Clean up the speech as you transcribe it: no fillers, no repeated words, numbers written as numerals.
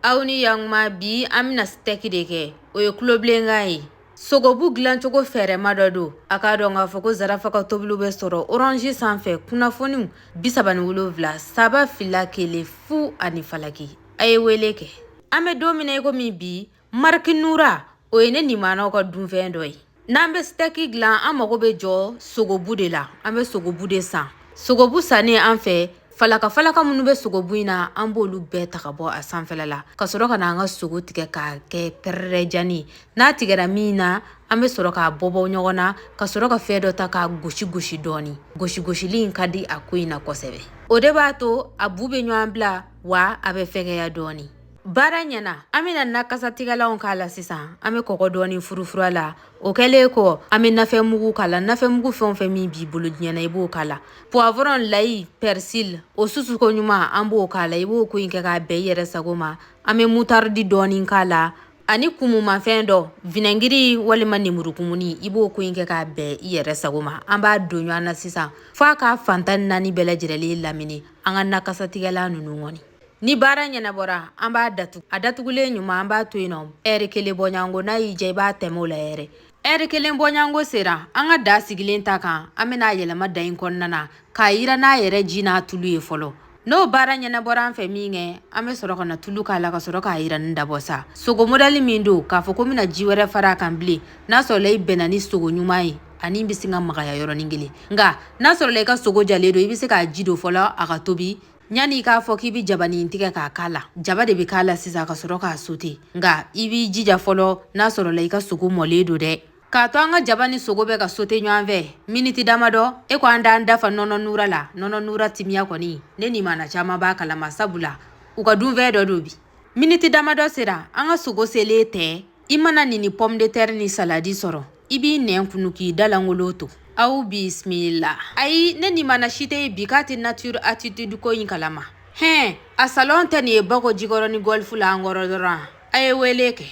Aw ni yakuma, bi an bɛna steak de kɛ. O ye tulobilenkan ye. Sogobu dilancogo fɛɛrɛma dɔ don. A k'a dɔn k'a fɔ ko Zarafa ka tobiliw bɛ sɔrɔ Orange sanfɛ, kunnafoniw 77 3 2 1 0 ani falaki. A ye wele kɛ. An bɛ don min na i komi bi, Mariki Nura, o ye ne nimanaw ka dunfɛn dɔ ye. N'an bɛ steak dilan, an mago bɛ jɔ sogobu de la. An bɛ sogobu de san. Sogobu sannen an fɛ, falaka falaka minnu bɛ sogobu in na, an b'olu bɛɛ ta ka bɔ a sanfɛla la, ka sɔrɔ ka na an ka sogo tigɛ k'a kɛ pɛrɛrɛjani. N'a tigɛra min na, an bɛ sɔrɔ k'a bɔbɔ ɲɔgɔn na, ka sɔrɔ ka fɛn dɔ ta k'a gosi gosi dɔɔni. Gosi gosili in ka di a ko in na kosɛbɛ. O de b'a to a bu bɛ ɲɔgɔn bila, wa a bɛ fɛgɛya dɔɔni. Baara ɲɛna, an bɛna nakasatigɛlanw k'a la sisan. An bɛ kɔgɔ dɔɔni furufuru a la. O kɛlen kɔ, an bɛ nafɛnmugu k'a la. Nafɛnmugu fɛn o fɛn min b'i bolo diɲɛ na, i b'o k'a la. Poivron, layi, persil, o susuko ɲuman, an b'o k'a la. I b'o ko in kɛ k'a bɛn i yɛrɛ sago ma. An bɛ mutaridi dɔɔni k'a la ani kumumafɛn dɔ, vinɛgiri walima lemurukumuni, i b'o ko in kɛ k'a bɛn i yɛrɛ sago ma. An b'a don ɲɔgɔn na sisan f'a ka fan 14 bɛɛ lajɛlen lamini an ka nakasatigɛlan ninnu kɔni. Ni baara ɲɛnabɔra, an b'a datugu. A datugulen ɲuman, an b'a to yen nɔ ɛri kelen bɔɲɔgɔnko. N'a y'i diya, i b'a tɛmɛ o la yɛrɛ. Ɛri kelen bɔɲɔgɔnko sera, an ka da sigilen ta kan, an bɛna a yɛlɛma da in kɔnɔna na k'a yira n'a yɛrɛ ji n'a tulu ye fɔlɔ. N'o baara ɲɛnabɔra an fɛ min kɛ, an bɛ sɔrɔ ka na tulu k'a la, ka sɔrɔ k'a yirani dabɔ sa. Sogo modɛli min don k'a fɔ ko n bɛna ji wɛrɛ fara a kan bilen, n'a sɔrɔla i bɛnna ni sogo ɲuman ye, ani bɛ sin ka magaya yɔrɔnin kelen. Nka n'a sɔrɔla i ka sogo jalen don, i bɛ se k'a ji don fɔlɔ a ka tobi, yanni i k'a fɔ k'i bɛ jabanin tigɛ k'a k'a la. Jaba de bɛ k'a la sisan ka sɔrɔ k'a sote, nka i b'i jija fɔlɔ n'a sɔrɔla i ka sogo mɔlen don dɛ. K'a to an ka jaba ni sogo bɛ ka sote ɲɔgɔn fɛ miniti damadɔ, e ko an d'an dafa nɔnɔ nura la. Nɔnɔ nura timiya kɔni, ne nimana caman b'a kalama, sabula u ka dunfɛn dɔ don. Bi miniti damadɔ sera, an ka sogo selen tɛ. I mana nin ni pomme de terre ni saladi sɔrɔ, i b'i nɛn kunu k'i dalangolo to. Aw bisimila. Ayi, ne nimana si tɛ yen bi k'a tɛ Nature Attitude ko in kalama. Hɛn, a salon tɛ nin ye Bako Jikɔrɔni Golf la an kɔrɔ dɔrɔn. A ye wele kɛ.